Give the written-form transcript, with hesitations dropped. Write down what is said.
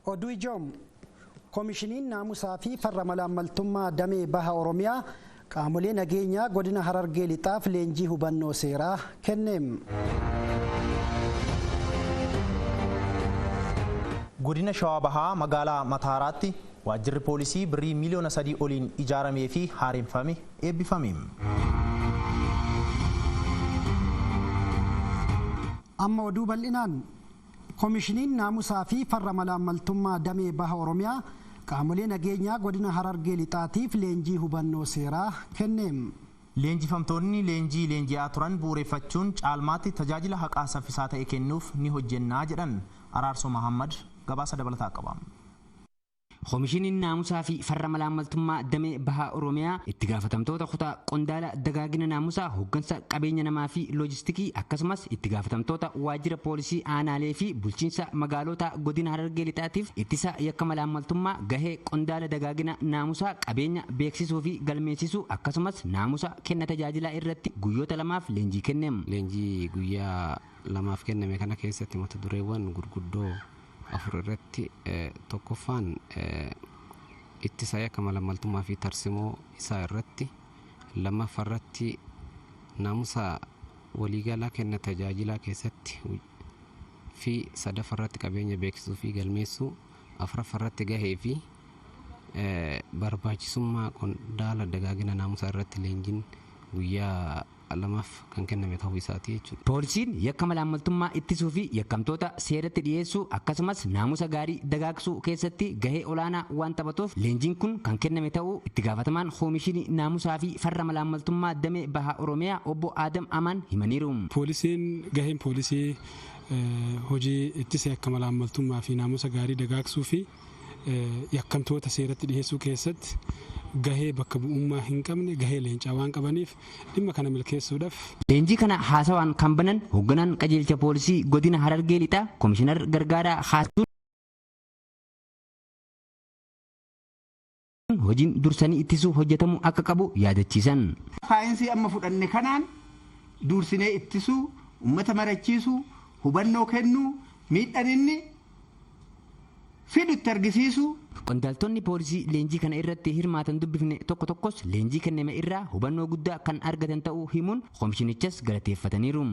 Oduu ijoom Koomishiniin naamusaa fi farra malaammaltummaa damee baha Oromiyaa qaamolee nageenyaa godina Harargee Lixaaf leenjii hubannoo seeraa kenne. Godina Shawaa Bahaa magaalaa Mataaraatti waajjirri poolisii birrii miiliyoona 3 oliin ijaaramee fi haaromfame eebbifame. Amma oduu bal'inaan Koomishiniin naamusaa fi farra malaammaltummaa damee baha Oromiyaa qaamolee nageenyaa godina Harargee Lixaatiif leenjii hubannoo seeraa kenne. Leenjifamtoonni leenjii leenji'aa turan bu'uureffachuun caalmaatti tajaajila haqaa saffisaa ta'e kennuuf ni hojjennaa jedhan. Araarsoo Mahammad gabaasa dabalataa qaba. Koomishiniin naamusaa fi farra malaammaltummaa damee baha Oromiyaa itti gaafatamtoota kutaa qondaala dagaagina naamusaa, hooggansa qabeenya namaa fi loojistikii, akkasumas itti gaafatamtoota waajjira poolisii aanaalee fi bulchiinsa magaalota godina Harargee Lixaatiif ittisa yakka malaammaltummaa, gahee qondaala dagaagina naamusaa, qabeenya beeksisuu fi galmeessisuu, akkasumas naamusa kenna tajaajilaa irratti guyyoota lamaaf leenjii kenne. Leenjii guyyaa lamaaf kenname kana keessatti mata dureewwan gurguddoo 4 irratti, tokkoffaan ittisa yakka malaammaltummaa fi tarsimoo isaa irratti, lammaffaa irratti naamusa waliigalaa kenna tajaajilaa keessatti fi sadaffaa irratti qabeenya beeksisuu fi galmeessuu, afuraffaa irratti gahee fi barbaachisummaa qondaala dagaagina naamusaa irratti leenjiin guyyaa lamaaf kan kenname ta'uu isaati jechuudha. Poolisiin yakka malaammaltummaa ittisuu fi yakkamtoota seeratti dhiyeessuu, akkasumas naamusa gaarii dagaagsuu keessatti gahee olaanaa waan taphatuuf leenjiin kun kan kenname ta'uu itti gaafatamaan Koomishinii naamusaa fi farra malaammaltummaa damee baha Oromiyaa obbo Adam Amaan himaniiru. Poolisiin gaheen poolisii hojii ittisa yakka malaammaltummaa fi naamusa gaarii dagaagsuu fi yakkamtoota seeratti dhiyeessuu keessatti gahee bakka bu'ummaa hin qabne, gahee leencaa waan qabaniif dhimma kana milkeessuudhaaf. Leenjii kana haasawaan kan banan hoogganaan qajeelcha poolisii godina Harargee Lixaa Komishinar Gargaaraa Haasuun, hojiin dursanii ittisuu hojjetamuu akka qabu yaadachiisan. Saayinsii amma fudhanne kanaan dursinee ittisuu, uummata marachiisuu, hubannoo kennuu, miidhaan inni fidu itti argisiisuu. Qondaaltonni poolisii leenjii kana irratti hirmaatan dubbifne tokko tokkos leenjii kenname irraa hubannoo guddaa kan argatan ta'uu himuun koomishinichas galateeffataniiru.